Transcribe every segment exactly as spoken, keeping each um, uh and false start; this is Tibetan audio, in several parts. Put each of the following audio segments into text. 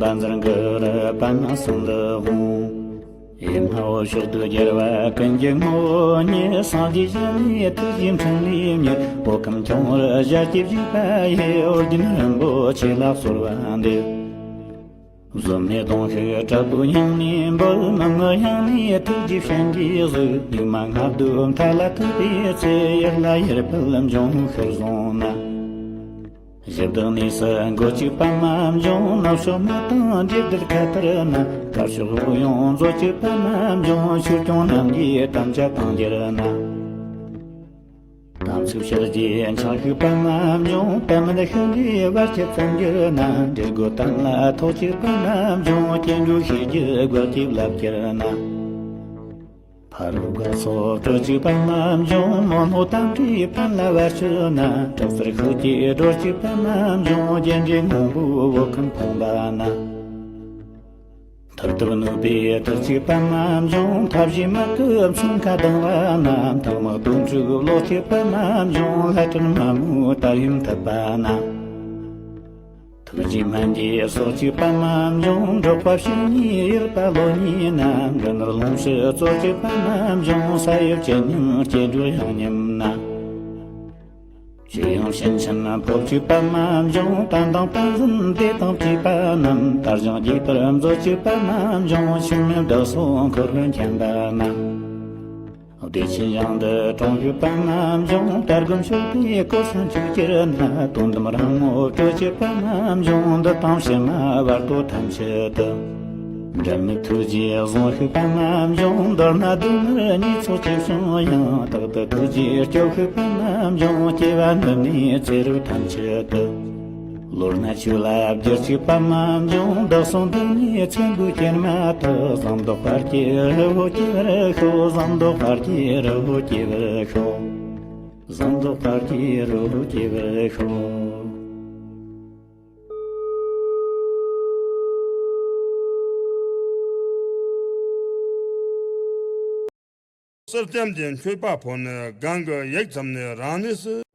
པ་འཛིན་གུ་རུ་པདྨ་སིནྡྷུ་ཧཱུྃ། ཡིད་སྨྲ་བའི་མཆོག་ཏུ་གྱུར་པ་ཀུན་གྱི་ངོ་བོ་ཉིད། སངས་རྒྱས་ཞལ་ནས་ཐུགས་རྗེའི་འཕྲིན་ལས་མྱུར། བོད་ཁམས་སྐྱོང་བར་ཞལ་གྱིས་བཞེས་པ་ཡི། ཨོ་རྒྱན་རིན་པོ་ཆེ་ལ་གསོལ་བ་འདེབས། བཟུམ་མེད་གདུང་ཤུགས་དྲག་པོས་སྙིང་ནས་འབོད། མི་མངོན་དབྱིངས་ནས་ཐུགས་རྗེའི་སྤྱན་གྱིས་གཟིགས། སྙིགས་མ་ལྔ་བདོའི་མཐའ་ལ་ཐུག་པའི་ཚེ། ཡར་ལ་ཡར་འཕེལ་འབྱུང་ཤར་བཟུང་ན། གཞི་བདག་གནས་སུ་འགོད་ཅིག་པདྨ་འབྱུང་། ནུབ་ཕྱོགས་མི་དང་འདྲེས་དུར་ཁ་ཐར་ན། དཀར་ཕྱོགས་དབུགས་དབྱུང་མཛོད་ཅིག་པདྨ་འབྱུང་། ཆོས་སྐྱོང་རྣམས་ཀྱི་དམ་བཅའ་དང་སྦྱར་ན། དམ་ཚིག་ཕྱག་རྒྱའི་འཆང་ཤུགས་པདྨ་འབྱུང་། པདྨ་འདི་ཤིན་ཏུ་བར་ཆད་སེལ་གྱུར་ན། འདྲེ་རྒོད་གཏམ་ལ་ཐོགས་ཅིག་པདྨ་འབྱུང་། སྐྱེ་འགྲོའི་ཤེས་རྒྱུད་རྒོད་ཅིག་བརླག་གྱུར་ན། ཕ་རོལ་རྒོད་ཚོགས་སྐྲོད་ཅིག་པདྨ་འབྱུང་། མི་རྣོ་དམ་སྲིའི་ཕན་ལ་བར་ཆོད་ན། དྲག་རྩལ་ཤུགས་ཀྱིས་སྒྲོལ་ཅིག་པདྨ་འབྱུང་། རྒྱན་འདྲེས་སྔོན་པོའི་བོད་ཁམས་ཕོངས་པ་ན། ཐུར་དུ་བསྣུན་པས་ཐུལ་ཅིག་པདྨ་འབྱུང་། མཐའ་བཞིའི་མི་བསྐུལ་མཚོན་ཁ་ལྡིང་བ་ན། མཐིང་ནག་དོམ་ཕྲུག་ལོག་ཅིག་པདྨ་འབྱུང་། ལྷ་ཁྲིད་མ་མོའི་དར་ཡམས་ཐུབ་པ་ན། ཐུགས་རྗེའི་སྨན་གྱིས་གསོ་ཅིག་པདྨ་འབྱུང་། འབྲོག་པ་བཤེས་གཉེན་ཡུལ་པ་ལོ་ཉེས་ན། འབྲུ་ནོར་ལོངས་སྤྱོད་སྩོལ་ཅིག་པདྨ་འབྱུང་། ས་གཡོ་བཅུད་སྙོམས་སྐྱེ་འགྲོའི་ཡང་སྙོམས་ན། ཇི་ཡོང་ཕྱིན་ཆད་ཕོབ་ཅིག་པདྨ་འབྱུང་། བསྟན་དང་བསྟན་འཛིན་སྡེ་དང་བཅས་པ་རྣམས། དར་ཞིང་རྒྱས་པར་མཛོད་ཅིག་པདྨ་འབྱུང་། ཆོས་མེད་བདག་སོགས་འཁོར་བའི་མཁྱེན་པ་རྣམས། བདེ་ཆེན་ཞིང་དུ་དྲོངས་ཤིག་པདྨ་འབྱུང་། དལ་བུམ་ཕྱུག་པའི་གོས་སུ་འཁྱུག་གྱུར་ན། དོན་དམ་རང་ངོ་སྤྲོད་ཅིག་པདྨ་འབྱུང་། འདི་དང་ཕྱི་མ་བར་དོ་ཐམས་ཅད་དུ། འབྲལ་མེད་ཐུགས་རྗེས་བཟུང་ཤིག་པདྨ་འབྱུང་། མདོར་ན་སྡུག་བསྔལ་ཉེས་ཚོགས་ཆེ་ཆུང་ཡང་། རྟག་ཏུ་ཐུགས་རྗེས་སྐྱོབ་ཤིག་པདྨ་འབྱུང་། སྐྱེ་བ་ནད་ནི་ཚེ་རབས་ཐམས་ཅད་དུ། ལོ་ན་ཆོས་ལ་བསྒྱུར་ཅིག་པདྨ་འབྱུང་། བདག་སོགས་འདི་ནས་ཚེ་འགུགས་གྱུར་མ་ཐག་ཟངས་མདོག་དཔལ་གྱི་རི་བོ་སྐྱེ་བར་ཤོག་ཟངས་མདོག་དཔལ་གྱི་རི་བོ་སྐྱེ་བར་ཤོག་ཟངས་མདོག་དཔལ་གྱི་རི་བོ་སྐྱེ་བར་ཤོག་གསེར་སྐྱེམས་ཀྱི་མཆོད་པ་ཕོག་ནས་གང་གི་ཡིག་ཙམ་ནས་རང་གནས་སུ།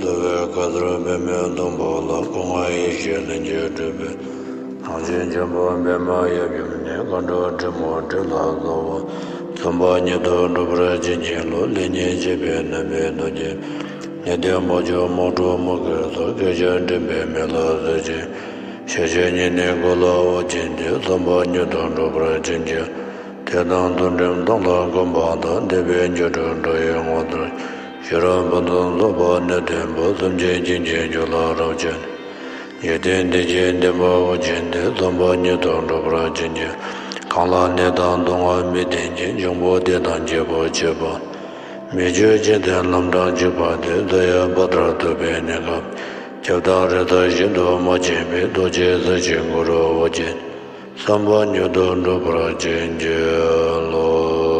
འདུལ་བའི་བཀའ་ལྟར་པདྨའི་སྡོང་པོ་ལ། སྐུ་ལྔ་ཡེ་ཤེས་ལྷན་ཅིག་སྤྲུལ་པའི། རང་བཞིན་ཆེན་པོ་པདྨ་ཡབ་ཡུམ་ནི། མཁའ་འགྲོ་འདྲེ་མོ་འདྲེ་ལ་སོགས་པ། འཛུམ་པ་ཉིད་དུ་འགྲུབ་པར་བྱིན་གྱིས་རློབས། ལེགས་ཉེས་འབྱེད་པའི་རྣམ་པའི་རྡོ་རྗེ། ནད་གདོན་མུ་ཅོར་རྨོག་དྲུག་མུ་གེ་སོགས། བརྒྱ་བྱིན་མགྲིན་པའི་མེ་ལ་བཟོད་ཅིང་། ཞལ་བཞི་ཉི་ནི་གུ་ལ་འོད་བྱིན་ཏེ། འཛུམ་པ་ཉིད་དུ་འགྲུབ་པར་བྱིན་གྱིས། དད་དང་དུས་འགྲིམས་སྟོང་ལ་བསྒོམ་པ་དང་། འདས་པའི་སྒྱུ་འཕྲུལ་འགྲོ་བའི་ངོ་ལྟར། ཤེས་རབ་ཕུན་སུམ་ཚོགས་པ་ནི་ལྡན་པ། སེམས་ཅན་སྐྱེ་འཆིའི་རྒྱུ་ལ་རབ་བྱེད། འཇིག་རྟེན་འདི་ཕྱི་བདེན་པ་འོད་བྱིན་ཏེ། འཛུམ་པ་ཉིད་དུ་འགྲུབ་པར་བྱིན་གྱིས། གང་ལ་ནད་དང་སྡུག་བསྔལ་མི་བདེན་ཅིང་། འབྱུང་པོ་སྡེ་དང་བརྒྱད་པོ་ཕྱེད་པ། མི་ཆོས་ཅན་དེ་རྣམས་དང་འཇིགས་པ་སྟེ། རྫས་ཡོད་པ་ལྟར་ཐུབ་པའི་གནས་སྐབས། ཁྱབ་བདག་རི་དྭགས་བཞིན་དུ་མ་ཆགས་པའི། རྡོ་རྗེ་ཟེར་ཞིང་གུ་རུ་འོད་ཅན། བསམ་པ་ཉིད་དུ་འགྲུབ་པར་བྱིན་གྱིས་རློབས།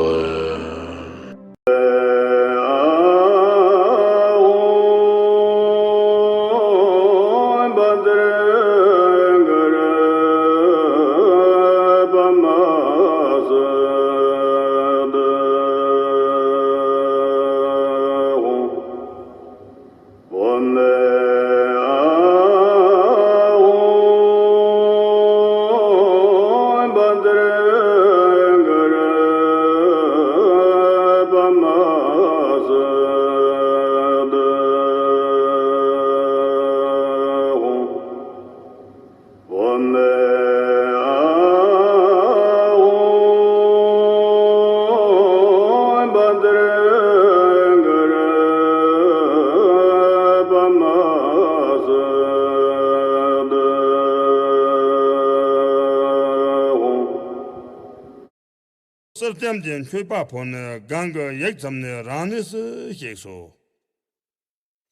ལྟར་བསྟན་ཏེ་མཆོད་པ་ཕུལ་ནས་གང་གི་ཡིག་ཙམ་ནས་རང་གནས་སུ་གཤེགས་སོ།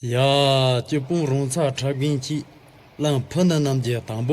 ཡ། སྐྱིད་སྤུངས་རོང་ཚ་ཁྲབ་རྒན་གྱིས་གླིང་ཕུ་ནུ་རྣམས་ཀྱི་དང་པོ།